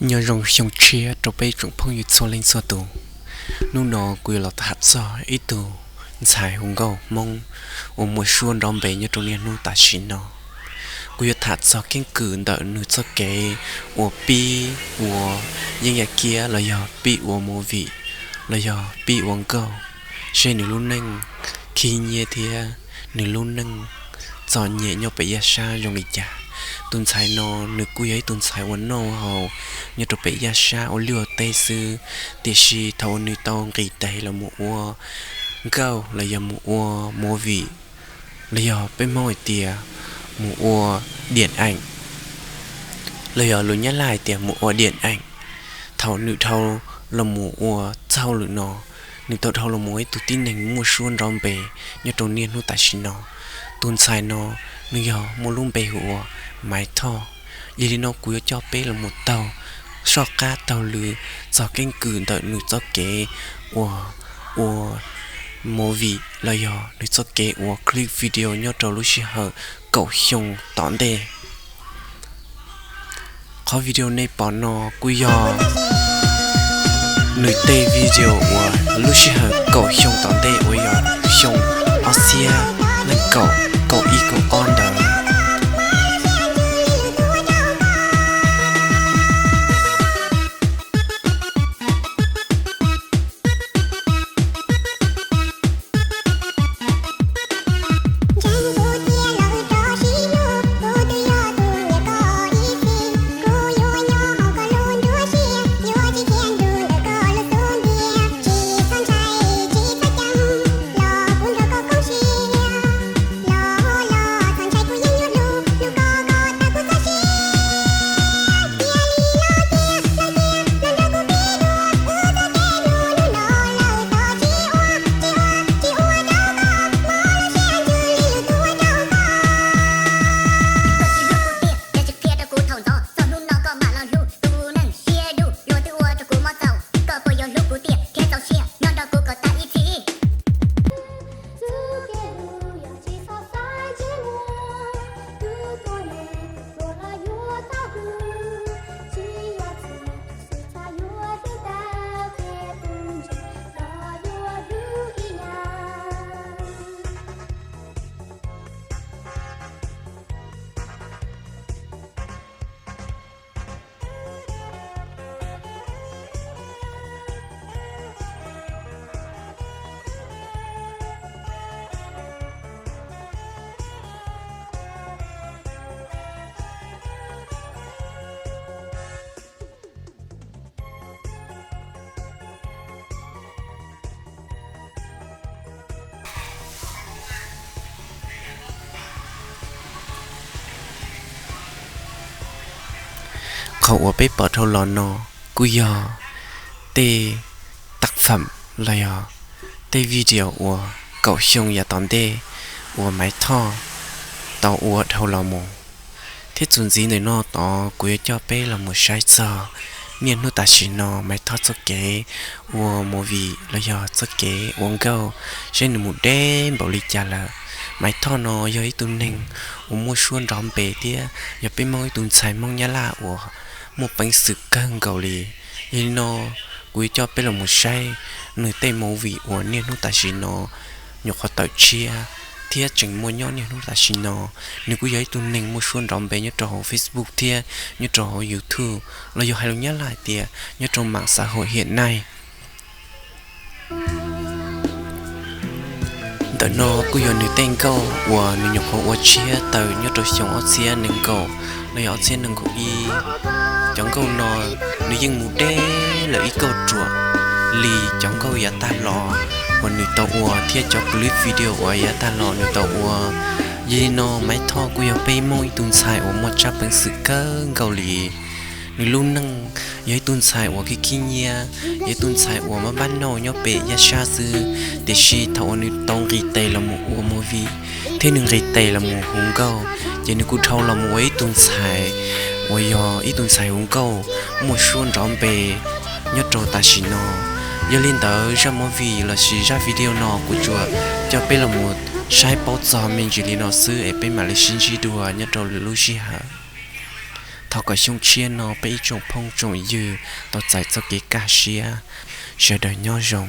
Nyob zoo xyoo tshiab rau peb tsoom phooj ywg txhua leej txhua tus. Hnub no kuv yuav los tham txog ib tug ntxhais hu nkauj Hmoob uas muaj suab nrov npe nyob rau niaj hnub tam sim no. Kuv yuav tham txog keeb kwm ntawm nws txoj kev uas pib ua yeeb yam kiab los yog pib ua movie los yog pib ua nkauj, seb nws lub neej khib nyiab thiab nws lub neej txom nyem nyob pem yaj sab zoo li cas. Tus ntxhais no nws kuj yog ib tug ntxhais uas noj haus nyob rau pem yaj sab ua liaj ua teb xwb, tiam sis thaum uas nws tau nqis tes los mus ua nkauj los yog mus ua movie, los yog peb Hmoob hais tias mus ua điện ảnh, los yog lus Nyab Laj hais tias mus ua điện ảnh. Thaum nws dhau los mus ua txaug lwm no, nws tau dhau los mus ua ib tug tib neeg muaj suab nrov npe nyob rau niaj hnub tam sim no. Tus ntxhais no nws yog muaj lub npe hu ua Maiv Thoj. Yog li no kuv yuav coj peb los mus taug soj qab taug lw txog keeb kwm ntawm nws txoj kev uas ua movie los yog nws txoj kev ua clip video nyob rau lub sij hawm kaum xyoo tom ntej. Qhov video nej pom no kuj yog nws tej video uas lub sij hawm kaum xyoo tom ntej uas yog xyoo ob txhiab nees nkaum, kaum ib kaum ob ntawd. Qhov uas peb pom dhau los no kuj yog tej tác phẩm los yog tej video uas kaum xyoo yav tom ntej uas Maiv Thoj tau ua dhau los mus. Thiab txuas ntxiv ntawm no tod kuv yuav coj peb los mus saib txog niaj hnub tam sim no Maiv Thoj txoj kev ua movie los yog txoj kev ua nkauj, saib nws mus deb npaum li cas lawm. Maiv Thoj no yog ib tug neeg uas muaj suab nrov npe thiab yog peb Hmoob ib tug ntxhais Hmoob Nyab Laj uas muaj peev xwm kawg nkaus li. Yog li no kuv yuav coj peb los mus saib nws tej movie uas niaj hnub tam sim no nyuam qhuav tawm tshiab thiab tseem muaj nyob niaj hnub tam sim no. Nws kuj yog ib tug neeg muaj suab nrov npe nyob rau hauv Facebook thiab nyob rau hauv YouTube, los yog hais lus Nyab Laj hais tias nyob rau mạng xã hội hiện nay. Ntawm no kuj yog nws tej nkauj uas nws nyuam qhuav ua tshiab tawm nyob rau xyoo ob txhiab nees nkaum los yog ob txhiab nees nkaum ib. Cov nkauj no nws yeej mus deb lawm ib kauj ruam li cov nkauj yav tag los uas nws tau ua thiab cov clip video uas yav tag los nws tau ua. Yog li no Maiv Thoj kuj yog peb Hmoob ib tug ntxhais uas muaj tsab peev xwm kawg nkaus li. Nws lub neej yog ib tug ntxhais uas khib khib nyiab, yog ib tug ntxhais uas maj maj nauj nyob pem yaj sab xwb, tiam sis thaum uas nws tau nqis tes los mus ua movie thiab nws nqis tes los mus hu nkauj, ces nws kuj dhau los mus ua ib tug ntxhais uas yog ib tug ntxhais hu nkauj muaj suab nrov npe nyob rau tam sim no. Yog li ntawd zaj movie lossis zaj video no kuv tsuas coj peb los mus saib paub txog me ntsis li no xwb es peb mam li sib ntsib dua nyob rau lwm lub sij hawm. Thov kom xyoo tshiab no peb ib tsoom phooj tsoom ywg tau txais txoj kev kaj siab, sawv daws nyob zoo.